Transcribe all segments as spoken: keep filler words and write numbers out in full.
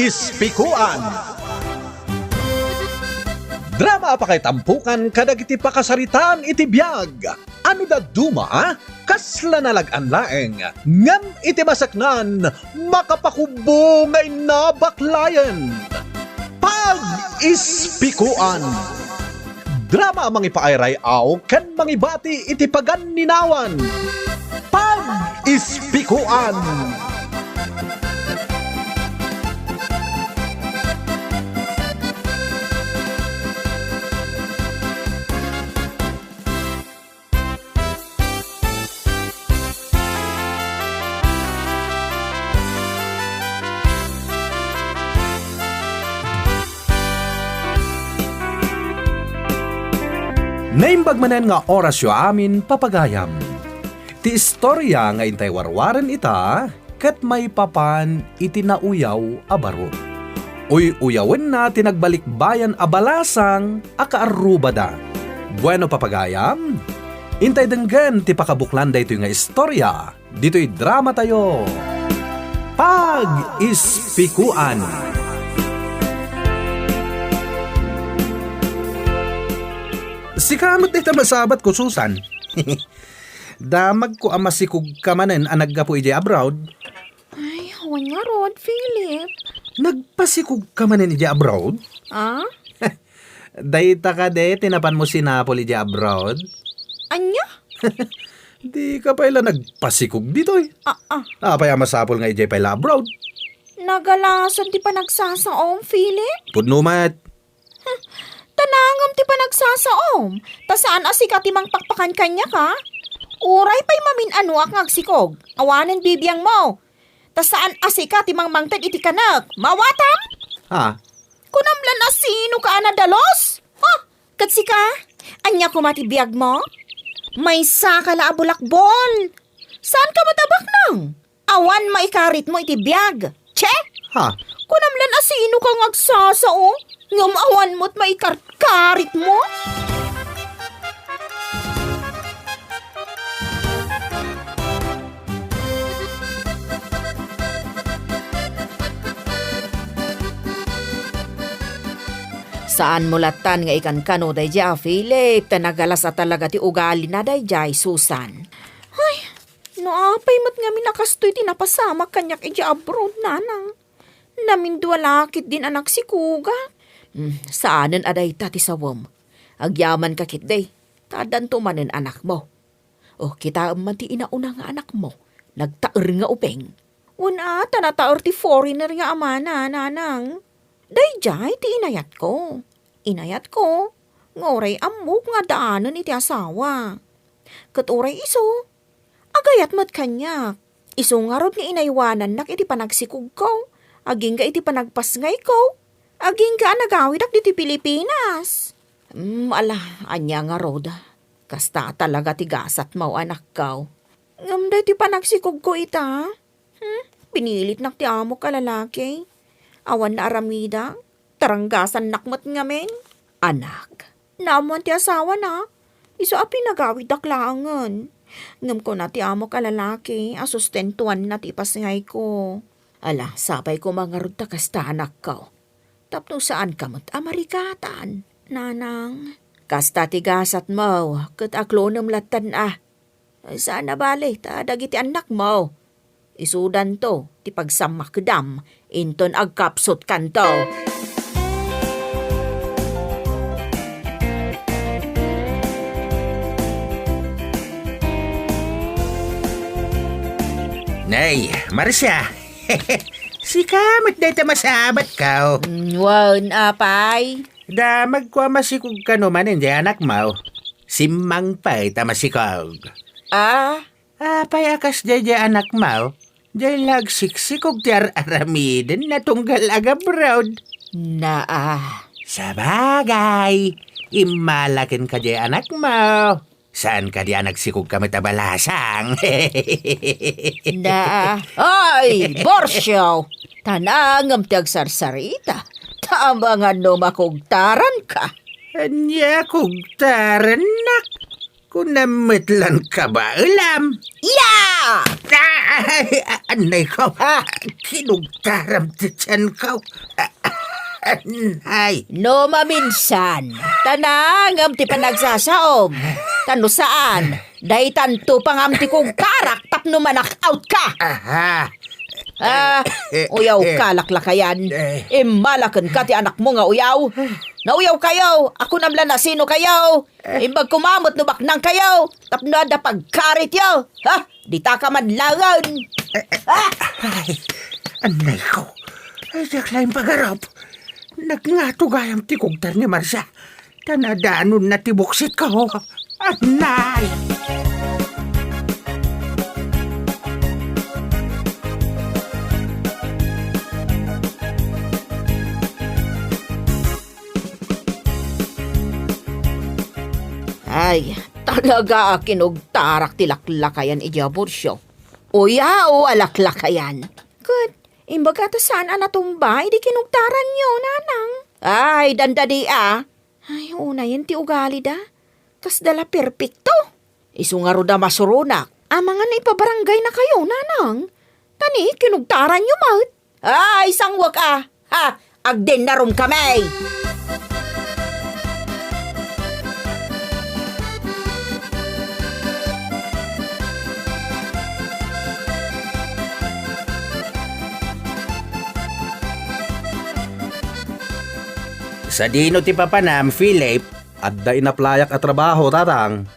Ispikuan. Drama a pakaitampukan kadagiti pakasaritaan iti biag. Ano dadduma, a? Kasla nalag-an laeng, ngem iti maseknan, makapakubbo nga inna baklayen. Pag-ispikuan. Drama a mangipaayray-aw ken mangibati iti paganninawan. Pag-ispikuan. Naimbag manen nga orasyo amin, papagayam. Ti istoria nga intay warwaren ita, ket maipapan iti nauyaw a baro. Uy-uyawenna ti nagbalikbayan a balasang a kaarrubada. Bueno, papagayam, intay denggen ti pakabuklan daytoy nga istoria ditoy dramatayo. Pag-ispikuan. Sika met dayta masabatko, Susan. Damagko a masikogka manen a naggapu idiay abroad. Ay, awan ngarud, Philip. Nagpasikogka manen idiay abroad? Ah? Dayta kadi ti napanmo sinapul idiay abroad? Ania? Dika pay la nagpasikog ditoy. Ah, ah. Apay a masapul nga idiay pay la abroad? Nagalasan ti panagsasaom, Philip. Pudno met. Ta nangem ti panagsasaom, ta saan a sika ti mangpakpakan kaniak, a? Uray pay mamin-anoak nga agsikog, awanen bibiangmo. Ta saan a sika ti mangmangted iti kanek, mawatam? Ha? Kunam lan a sinoka a nadalus? Ha? Ket sika? Ania koma ti biagmo? Maysaka la a bulakbol. Saanka met a baknang? Awan maikaritmo iti biag. Che! Ha? Kunam lan a sinoka nga agsasao, ngem awan met maikarkaritmo? Saanmo lattan nga ikankano daydiay a Philip, ta nagalas a talaga ti ugalina daydiay, Susan. Ay, no apay met ngamin a kastoy ti napasamak kaniak idiay abroad, nanang. Namindua la ketdin a nagsikogak. Hmm, saanen a dayta ti sawem. Agyamanka ketdi, ta addanto manen anakmo. O, kitaem man ti inauna nga anakmo, nagtaer nga ubing. Wen a, ta nataer ti foreigner nga amana, nanang. Daydiay ti inayatko. Inayatko, nga uray ammok nga addaanen iti asawa. Ket uray isu, agayat met kaniak. Isu ngarud nga inaywanannak iti panagsikogko, agingga iti panagpasngayko, agingga a nagawidak ditoy Pilipinas. Mm, ala, ania ngarud? Kasta a talaga ti gasatmo, anakko. Ngem daytoy panagsikogko ita, hmm? Pinilitnak ti amok a lalaki. Awan naaramidak. Taranggasannak met ngamin. Anak, naammoan ti asawana. Isu a pinagawidak laengen. Ngem kuna ti amok a lalaki a sustentuanna ti ipasngayko. Ala, sapay koma ngarud ta kasta, anakko. Tapno saanka met a marigatan, nanang. Kasta ti gasatmo, ket aklonem lattan a. Saan a bale, ta dagiti annakmo, isudanto ti pagsammakedam inton agkapsutkanto. Nay, Marcia, sika met dayta masabatko. Mm, wen, apay. Damagko a masikogkano manen diay anakmo. Simmang pay ta masikog. Ah? Apay a kasdiay diay anakmo? Diay la agsiksikog ti ar-aramidenna tunggal agabroad. Naa. Sabagay, immala kenka diay anakmo. Saan kadi a nagsikogka met a balasang? Naa. Ay, Borcio! Ta nangem ti agsarsarita. Ta amangan no makugtaranka. Ania kugtarannak? Kunam met lan kabaelam. Ya! Ah! Ay, a-, anay ko. Ah! Kinugtaram ti tiyan ko. Ah, anay. No maminsan, ta naangem ti panagsasaom. Ta no saan, daytanto pangam ti kugtarak tapno manak-out ka. Aha. Ah, Eh, eh, uyaw eh. ka, laklakayan. Eh. Immalaken ka ti anakmo nga uyaw. Nauyaw kayo, ako namla nasino kayo. Eh. Imbag kumamet no baknang kayo, tapno adda pagkarit yo. Ha? Dita ka man laeng. Eh, eh, Ah! Ay, anay ko. Ay, diak laeng pagarup. Nagngato gayam ti kugtar ni Marcia. Ta nadanonna ti buksit ko. Anay! Ay, talaga a kinugtarak ti laklakayan idiay abursio. Uyaw a laklakayan. Ket, imbaga ta saan a natumba idi kinugtaranyo, nanang? Ay, dandani a. Ay, unayen ti ugalida. Kasda la perpekto. Isu ngarud a masuronak. Amangan ipabarangaynakayo, nanang. Tani, kinugtaranyo met. Ay, sangwek a. Ha, agdennarumkami. Sadino ti papanam, Philip? Adda inaplayak a trabaho, tatang.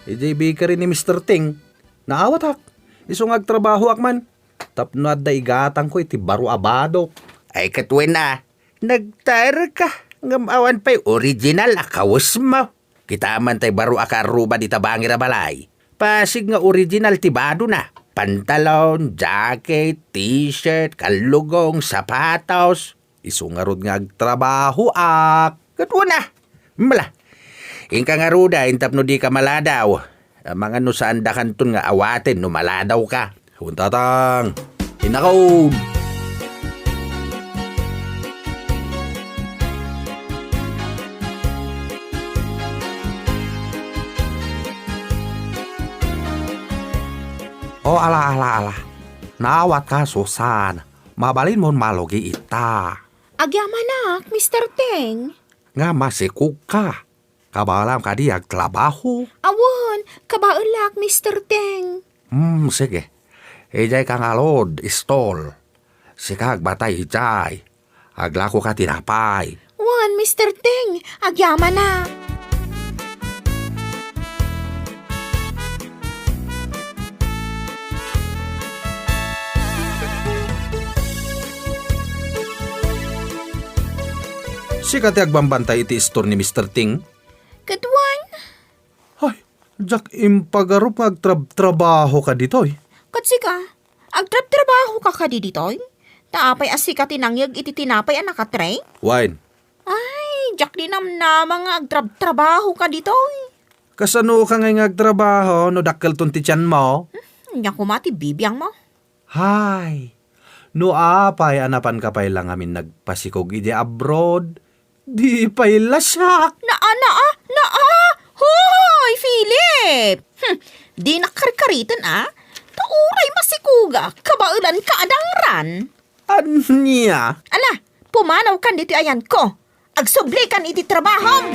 Idiay bakery ni Mister Ting. Naawatak. Isu nga agtrabahoak man. Tapno adda igatangko iti baro a badok. Ay, ket wen a, nagtaerka, ngem awan pay original a kawesmo. Kita man tay baro a kaarruba dita bangir a balay. Pasig nga original ti badona. Pantalon, jacket, t-shirt, kallugong, sapatos. Isu ngarud nga agtrabahoak. Ket wen a. Mala. Inka ngaruden tapno dika maladaw. Amangan no saandakanton nga awaten no maladawka. Wen, tatang. Inakon. O, ala, ala, ala. Naawatka, Susan. Mabalinmon malugi ita. Agyamanak, Mister Teng. Nga masikogka. Kabaelam kadi agtrabaho? Awan, kabaelak, Mister Teng. Hmm, sige. Idiay ka ngarud, stall. Sika agbatay idiay. Aglakoka tinapay. Wen, Mister Teng, agyamanak. Sika ti agbambantay iti istor ni Mister Ting? Ket wen. Ay, diak impagarup nga agtrab-trabahoka ditoy. Ket sika, agtrab-trabahoka kadi ditoy? Ta apay a sika ti nangyeg iti tinapay a nakatrey? Wen. Ay, diak di namnama nga agtrab-trabahoka ditoy. Kasanoka ngay nga agtrabaho no dakkelton ti tianmo? Hmm, ania koma ti bibiangmo? Hay, no apay a napanka pay la ngamin nagpasikog idiay abroad, di pay la siak. Naa, naa, naa! Hoy, Philip! Hmm, dinak karkariten a. Ta uray masikogak, kabaelanka a dangran. Ania? Ala, pumanawkan ditoy ayanko. Agsublikan iti trabahom!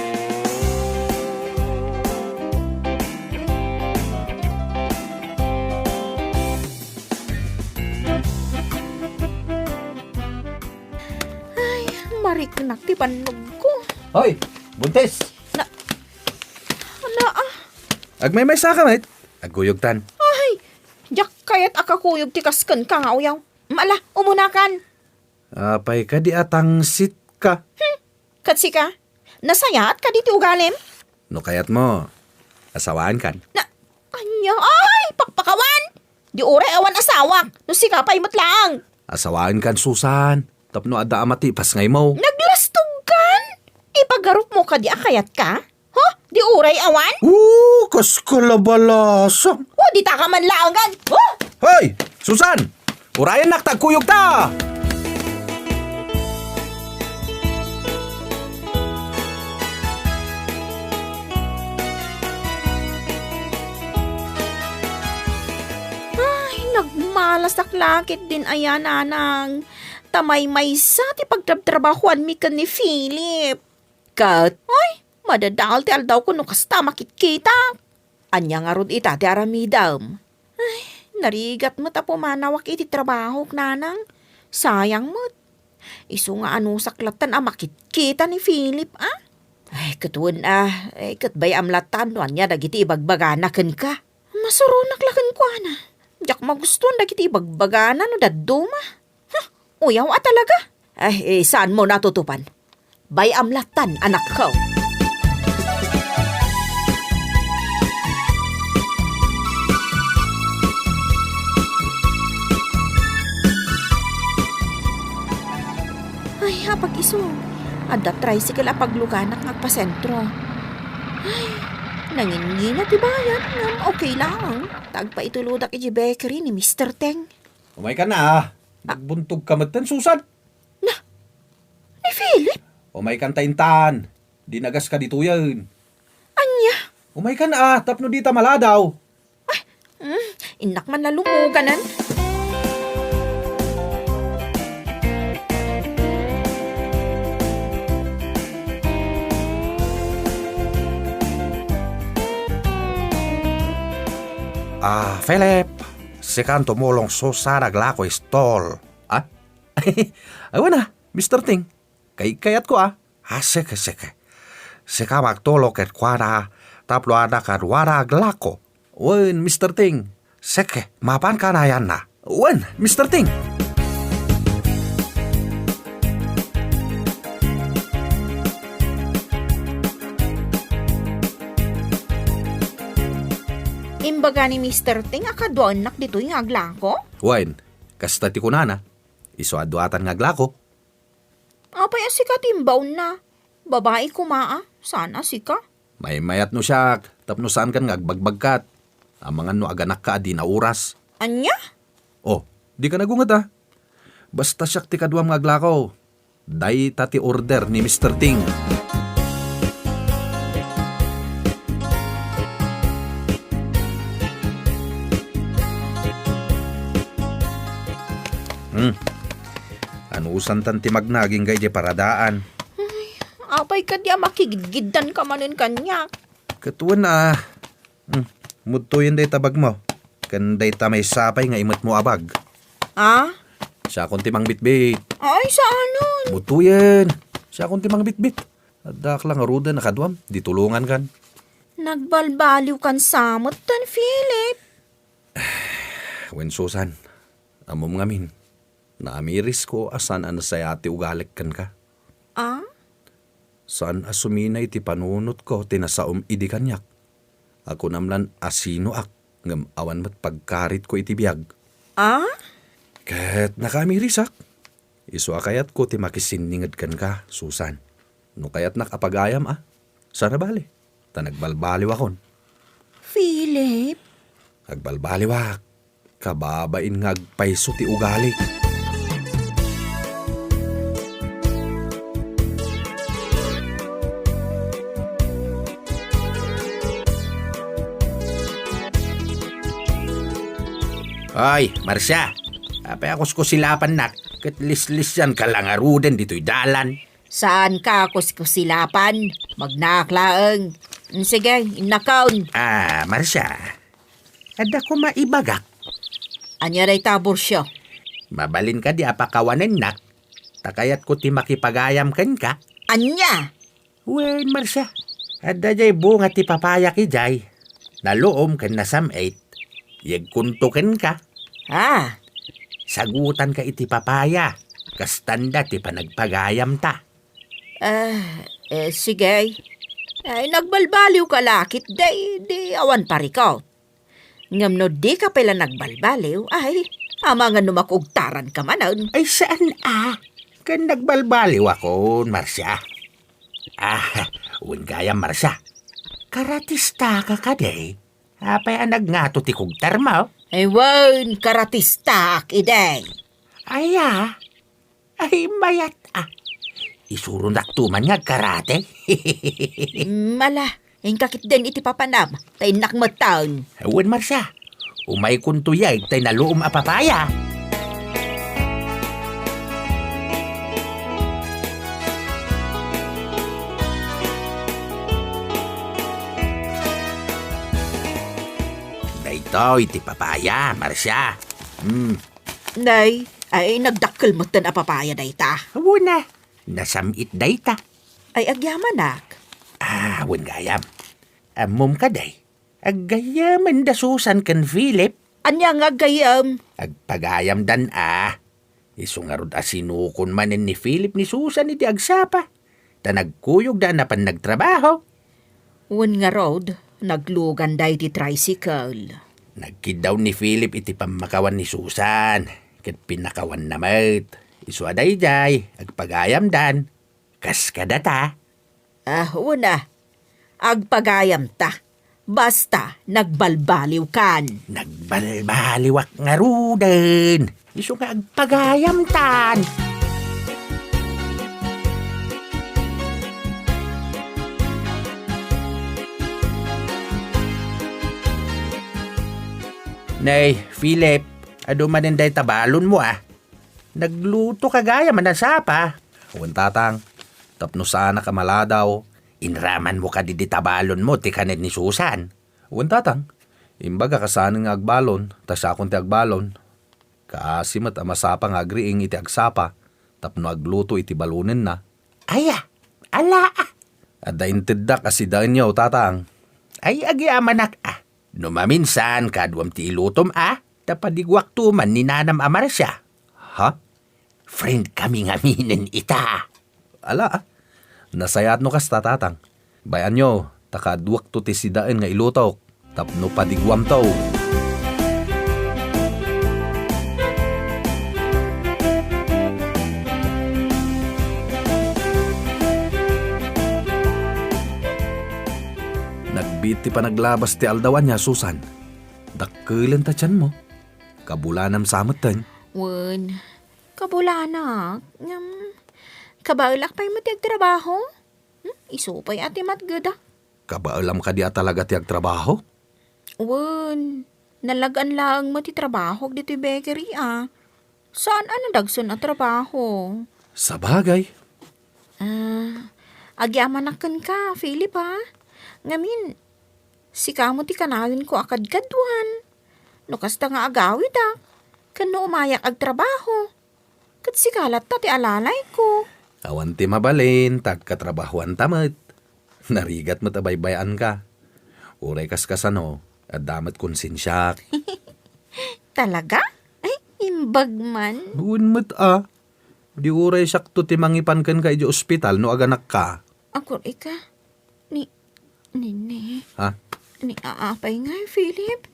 Ay, mariknak ti bannogko. Hoy, buntis! Na, ala, ah. Agmaymaysaka met. Agkuyogtan. Ay, diak kayat a kakuyog ti kas kenka nga uyaw. Mala, umunakan. Apay kadi a tangsitka? Hmm. Ket sika, nasayaat kadi ti ugalim? No kayatmo, asawaankan. Na, ania? Ay, pakpakawan! Di uray awan asawak, no sika pay met laeng. Asawaankan, Susan, tapno adda a matipas nga imo. Naglastogkan? Ipagarupmo kadi a kayatka? Huh? Di uray awan? Oo, kas kalabalasang. O, dita ka man laengen. Huh? Hoy, Susan! Urayennak ta agkuyogta! Ay, nagma- Alasak la ketdin aya, nanang. Ta maymaysa ti pagtrabtrabahoanmi ken ni Philip. Ket, ay, madadael ti aldawko no kasta a makitkitak. Ania ngarud ita ti aramidem? Ay, narigat met a pumanawak iti trabahok, nanang. Sayang met. Isu nga anusak lattan a makitkita ni Philip, a? Ay, ket wen, a, ay, ket bay-am lattan no ania dagiti ibagbagana kenka. Masuronak la kenkuana. Diak magustuan dagiti ibagbagana no dadduma. Huh, uyaw a talaga. Ay, eh, saanmo natutupan? Bay-am lattan, anakko. Ay, apag isu. Adda tricycle a pagluganak nga agpasentro. Ay, nangingina ti bayad, ngem okay laeng. Ta agpaitulodak iti bakery ni Mister Teng. Umaykan a. Nagbuntogka metten, Susan. Na, ni Philip? Umaykan ta intan. Dinagas ka ditoyen. Ania? Umaykan a, tapno dita maladaw. Ay, mm, innak man a lumuganan. Ah, Philip, sikan tumulong Susan aglako stall. Ah? Awan a, Mister Ting. Kay-, kayatko a. Ah, sige, sige. Sika magtulong kenkuana tapno adda kaduana aglako. Wen, Mister Ting. Sige, mapan kanayanna. Wen, Mister Ting. Imbaga ni Mister Ting a kaduaennak ditoy nga aglako? Wen, kasta ti kunana. Isu a duatan nga aglako. Apay a sika ti imbaonna? Babai koma a, saan a sika? Maymayat no siak, tapno saankan nga agbagbagkat. Amangan no aganakka a di nauras. Ania? Oh, dika nagunget a. Basta siak ti kaduam nga aglako. Dayta ti order ni Mister Ting. Hmm. Anusantan ti magna agingga idiay paradaan. Ay, apay kadi a makigidgiddanka manen kaniak? Ket wen a, hmm, mudtoyen dayta bagmo. Ken dayta maysa pay nga imetmo a bag. Ah? Siakon ti mangbitbit. Ay, saanen? Mudtoyen. Siakon ti mangbitbit. Addaak la ngaruden a kaduam, di tulongankan. Nagbalbaliwkan sa metten, Philip. Wen, Susan, ammom ngamin, naamirisko a saan a nasayaat ti ugalik kenka. Ah? Saan a suminay ti panunotko ti nasaom idi kaniak. A kunam lan a sinoak, ngem awan met pagkaritko iti biag. Ah? Ket nakaamirisak. Isu a kayatko ti makisinninged kenka, Susan. No kayatnak a pagayam a, saan a bale. Ta nagbalbaliwakon. Philip? Agbalbaliwak. Kababain nga agpayso ti ugalik. Ay, Marcia. Apay a kuskusilapannak, ket lislisianka la ngaruden ditoy dalan. Saanka a kuskusilapan. Magnaak laeng. Mm, sige, innakon. Ah, Marcia. Adda koma ibagak. Ania dayta, Burcio? Mabalin kadi a pakawanennak, ta kayatko ti makipagayam kenka. Ania? Wen, Marcia, adda jay bunga ti papayak idiay. Naluom ken nasam-it. Yegkonto kenka. Ah. Sagutanka iti papaya. Kastanda ti panagpagayamta. Ah, eh, sige. Ay, nagbalbaliwka la ketdi, di awan parikot. Ngem no dika pay la nagbalbaliw, ay, amangan no makuugtaranka manen. Ay, saan a? Ken nagbalbaliwakon, Marcia. Ah, wen gayam, Marcia. Karatistaka kadi? Apay a nagngato ti kugtarmo? Ay, wen, karatistaak idi. Aya? Ay, mayat a. Isuronakto man nga agkarate. Mm, ala, inka ketdin iti papanam, ta innak metten. Wen, Marcia. Umaykonto yeg tay naluom a papaya. Daytoy ti papaya, Marcia. Hmm. Nay, ay, nagdakkel metten a papaya dayta. Wen a, nasam-it dayta. Ay, agyamanak. Ah, wen gayam. Ammom kadi, aggayamen da Susan ken Philip. Ania nga aggayam? Agpagayamdan a. Isu ngarud a sinukon manen ni Philip ni Susan iti agsapa, ta nagkuyogda a napan nagtrabaho. Wen ngarud, nagluganda iti tricycle. Nagkiddaw ni Philip iti pammakawan ni Susan, ket pinakawanna met. Isu a daydiay, agpagayamdan. Kas kadata. Ah, wen a. Agpagayamta. Basta, nagbalbaliwkan. Nagbalbaliwak ngaruden. Isu nga agpagayamtan. Nay, Philip, adu manen dayta balonmo a. Nagluto ka gayam a nasapa. Wen, Tatang, tapno saanak a maladaw. Inramanmo kadi dita balonmo ti kanen ni Susan? Wen, Tatang, imbagak a saanen nga agbalon, ta siakon ti agbalon. Kaasi met a masapa nga agriing iti agsapa tapno agluto iti balonenna. Aya, ala a. Adda inteddak a sidaenyo, Tatang. Ay, agyamanak a. No maminsan, kaduam ti ilutom a, ta padiguakto man ni nanam a Marcia. Ha? Friend kami ngaminen ita. Ala, ah. Nasayaat no kasta, Tatang. Bay-anyo, ta kaduakto ti sidaen nga ilutok tapno padiguamto. Nagbiit ti panaglabas ti aldaw ania, Susan. Dakkelen ta tianmo. Kabulanam sa metten. Wen, kabulanak. Ngem, kabaelak pay met ti agtrabaho. Hmm, isu pay a ti matgedak. Kabaelam kadi a talaga ti agtrabaho? Wen, nalagan laeng met ti trabahok ditoy bakery a. Saan a nadagsen a trabaho. Sabagay. Ah, agyamanak kenka, Philip, a. Ngamin, sika met ti kanayonko a kadkaduan. No kasta nga agawidak, ken no umayak agtrabaho, ket sika latta ti alalayko. Awan ti mabalin, ta agkatrabahoanta met. Narigat met a baybay-anka. Uray kaskasano, adda met konsensiak. Talaga? Ay, imbag man. Wen met a. Di uray siakto ti mangipan kenka idiay ospital no aganakka. Akur-ika. Ni, ni, ni. Ha? Ni, a-, apay ngay, Philip?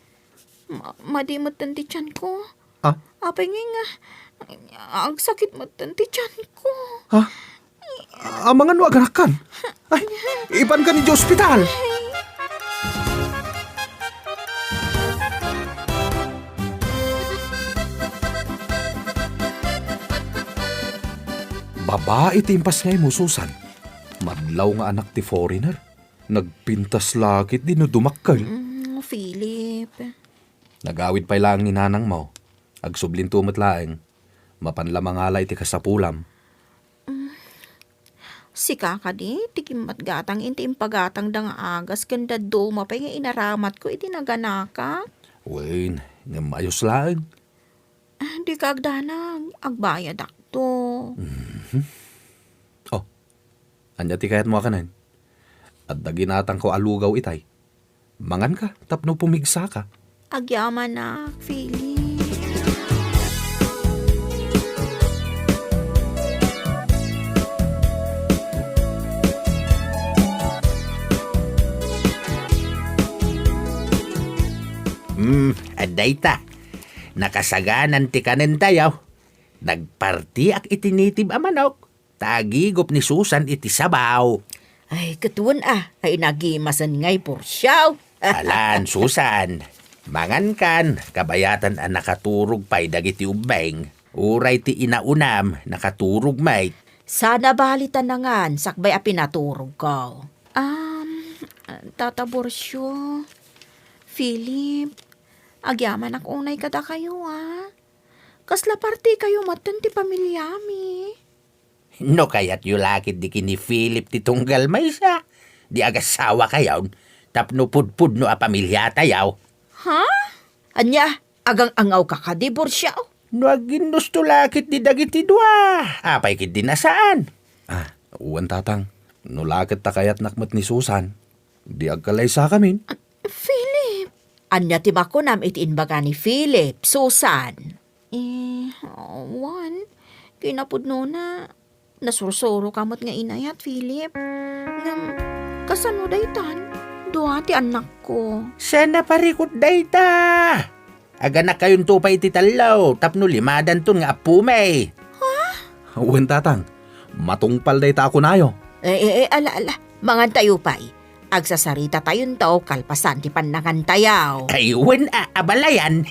Ma-, madi metten ti tianko. Ah? Apay ngay nga, agsakit metten ti tianko. Ha? Amangan no aganakkan? Ay, ipankan idiay ospital. Babai ti impasngaymo, Susan. Madlaw nga anak ti foreigner. Nagpintas la ketdi no dumakkel. Mm, Philip. Nagawid pay laeng ni nanangmo. Agsublinto met laeng. Mapan la mangala iti kasapulam. Mm. Sika kadi ti kimmatgatang iti impagatangda nga agas ken dadduma pay nga inaramatko idi naganakak? Wen, ngem ayos laeng. Ah, dika agdanag, agbayadakto. Mhm. Oh, ania ti kayatmo a kanen? Adda ginatangko a lugaw itay. Manganka tapno pumigsaka. Agyamanak, Philip. Hmm, adda ita. Nakasaganan ti kanentayo. Nagpartiak iti native a manok. Ta agigup ni Susan iti sabaw. Ay, ket wen a, ay nagimasen ngay porsiaw. Alan, Susan, mangankan, kabayatan a nakaturog pay dagiti ubbeng. Uray ti inaunam, nakaturog met. Sana bali ta nangan, sakbay a pinaturogko. Um, Tata Borcio, Philip, Agyamanak unay kadakayo, a. Kasla partikayo metten ti pamiliami. No kayatyo la ketdi ken ni Philip ti tunggal maysa, di agasawakayon, tapno pudpudno a pamiliatayo. Ha? Ania, agang-angawka kadi, Borsia? No aginnusto la ketdi dagiti dua, apay ketdi a saan? Ah, wen, Tatang. No la ket ta kayatnak met ni Susan, di agkalaysakamin. Ah, Philip! Ania ti makunam iti imbaga ni Philip, Susan? Eh, wen, kinapudnona, nasursuroka met nga inayat, Philip. Ngem, kasano daytan? Dua ti annakko. Saan a parikut dayta? Aganakayonto pay iti tallo tapno limadanton nga appomi. Ha? Wen, Tatang. Matungpal dayta a kunayo. Eh, eh, eh, ala, ala. Mangantayo pay. Agsasaritatayon to kalpasan ti pannangantayo. Ay, wen a, abalayan.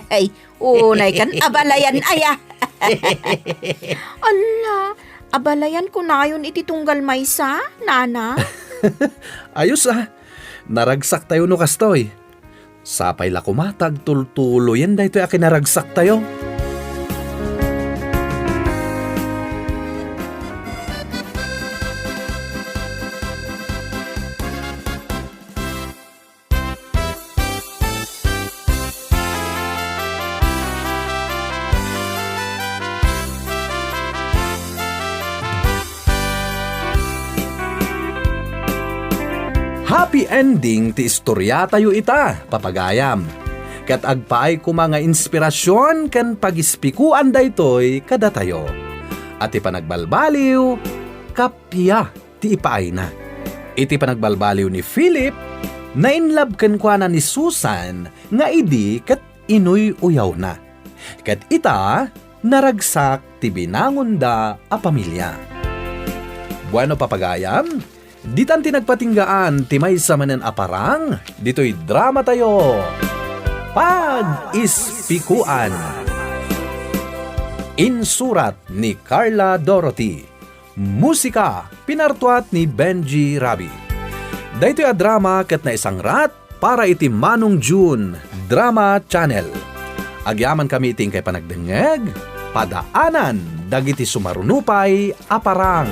Ay, unay kan abalayan, aya. Ala, abalayan kunayon iti tunggal maysa, nana? Ayos, a. Naragsaktayo no kastoy. Sapay la koma ta agtultuloyen daytoy a kinaragsaktayo. Happy ending ti istoriatayo ita, papagayam. Ket agpaay koma nga inspirasyon ken pagispikoan daytoy kadatayo. A ti panagbalbaliw, kappia ti ipaayna. Iti panagbalbaliw ni Philip, nainlab kenkuana ni Susan nga idi ket inuy-uyawna. Ket ita, naragsak ti binangonda a pamilia. Bueno, papagayam, ditan ti nagpatinggaan ti maysa manen a parang ditoy dramatayo, Pag-ispikoan. Insurat ni Carla Dorothy. Musika, pinartuat ni Benji Rabi. Daytoy a drama ket naisangrat para iti Manong June Drama Channel. Agyamankami iti inkay panagdengngeg, padaanan dagiti sumaruno pay a parang.